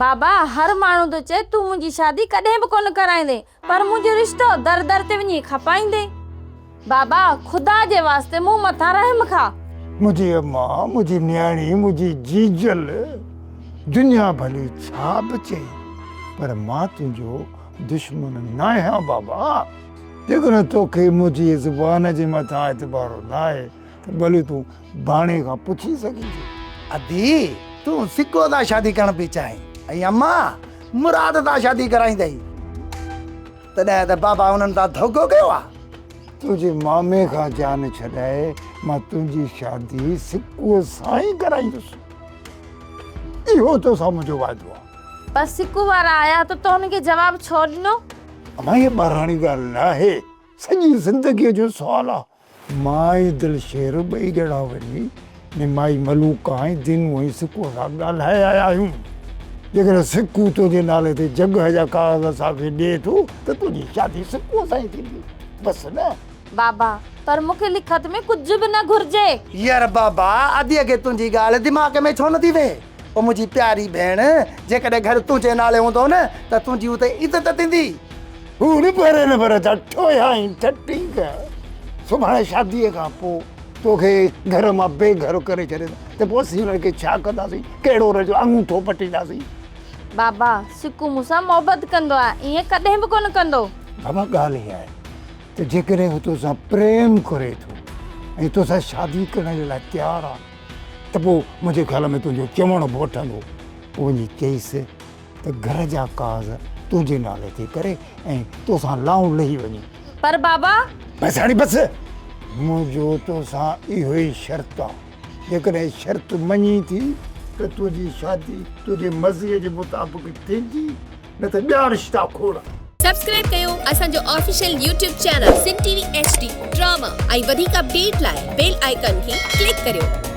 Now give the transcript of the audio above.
بابا، هر ماڻهو ٿو چئي تون منهنجي شادي ڪڏهن به ڪونه ڪرائيندين، پر منهنجو رشتو در در تي وڃي کپائيندين. بابا، خدا جي واسطي مون مٿان رحم کا. منهنجي اما، منهنجي نياڻي، منهنجي جيجل، دنيا ڀلي ڇا به چئي، پر مان تنهنجو دشمن ناهيان بابا. جيڪڏهن توکي منهنجي زبان جي مٿان اعتبار ناهي ته ڀلي تون ڀاڻي کان پڇي سگهين ٿي. ادي، تون سڪو سان شادي ڪرڻ پئي چاهين ۽ اما مراد سان شادي ڪرائيندئي. تڏهن ته بابا انهن سان ڌوڪو ڪيو آ. تنهنجي مامي کان جان ڇڏائي مان تنهنجي شادي سڪوء سان ئي ڪرائيندس. اهو توسان منهنجو وعدو آ. پر سڪو وارا آيا ته تو هن کي جواب ڇو ڏنو؟ امان هيء ٻاراڻي ڳالهه ناهي. سڄي زندگيء جو سوال آ. مان ۽ دلشير ٻئي ڄڻا وڃي نمائي ملوڪا ۽ دينو ۽ سڪوء سان ڳالهائي آيا آهيون. جيڪڏهن سڪو تنهنجي نالي تي جڳهه جا ڪاغذ اسان کي ڏئي ٿو ته تنهنجي شادي سڪوء سان ئي ٿيندي. بس نه؟ بابا، پر مون کي لکت ۾ ڪجهه به نه گهرجي. ير بابا، اديء کي تنهنجي ڳالهه دماغ ۾ ڇو نٿي ويهي؟ او منهنجي پياري ڀيڻ، جيڪڏهن گهر تنهنجي نالي هوندو نه ته تنهنجي اتي عزت ٿيندي. هو نه پري نه پر ته ٺوهيا ۽ ٺٽينگ. سڀاڻي شاديء کان پوء توکي گهر مان بي گهر ڪري ڇڏين ته پوء اسين انهن کي ڇا ڪنداسين؟ ڪهڙو ان جو اڱوٺو پٽينداسين؟ بابا، سڪو مون سان محبت ڪندو آهي، ائين ڪڏهن به ڪونه ڪندو. بابا، ڳالهه اها آهي ته جيڪڏهن هو توسان پريم ڪري ٿو ۽ توسان شادي ڪرڻ جي لاء تيار آهي ته پوء منهنجي خيال ۾ تنهنجو چوڻ به وٺندو. پوء وڃي چئيس ته گهر جا ڪاز تنهنجي نالي ٿي ڪري ۽ توسان لائون لهي وڃي. پر بابا! بس هاڻي بس! منهنجو توسان اهو ئي شرط آ. جيڪڏهن شرط مڃين ٿي ته تنهنجي شادي تنهنجي مرضيء جي مطابق ٿيندي نه ته ٻيا رشتا کوڙ. سبسڪرائب ڪيو اسان جو official YouTube channel Sindh T V H D drama ۽ وڌيڪ اپڊيٽ لاء بيل آئيڪان کي ڪلڪ ڪريو.